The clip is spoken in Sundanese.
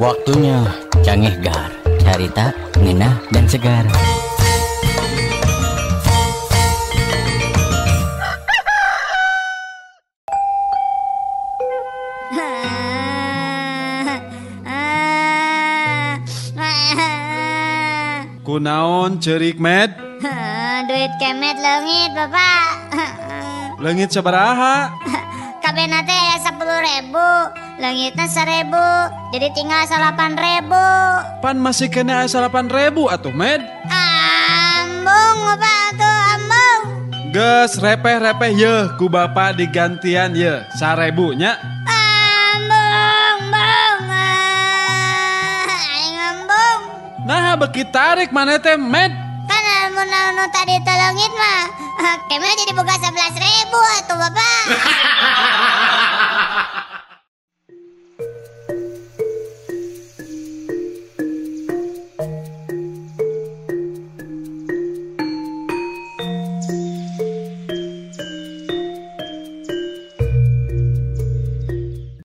Waktunya Cangehgar, carita, ngenah, dan segar. Kunaon cerik Med? Duit kemet leungit Bapak. Leungit sabaraha? Kabehna teh aya 10.000, leungitna 1.000, jadi tinggal 8.000. Pan masih kena aya 8.000 atuh Med? Ambung Bapak atuh ambung. Geus repeh-repeh yeuh ku Bapak digantian yeuh 1.000 nya. Ambung bung. Aing ambung. Nah beki tarik maneh teh Med? Kan lamun anu tadi teh leungit mah kemet jadi boga 11.000 atuh Bapak.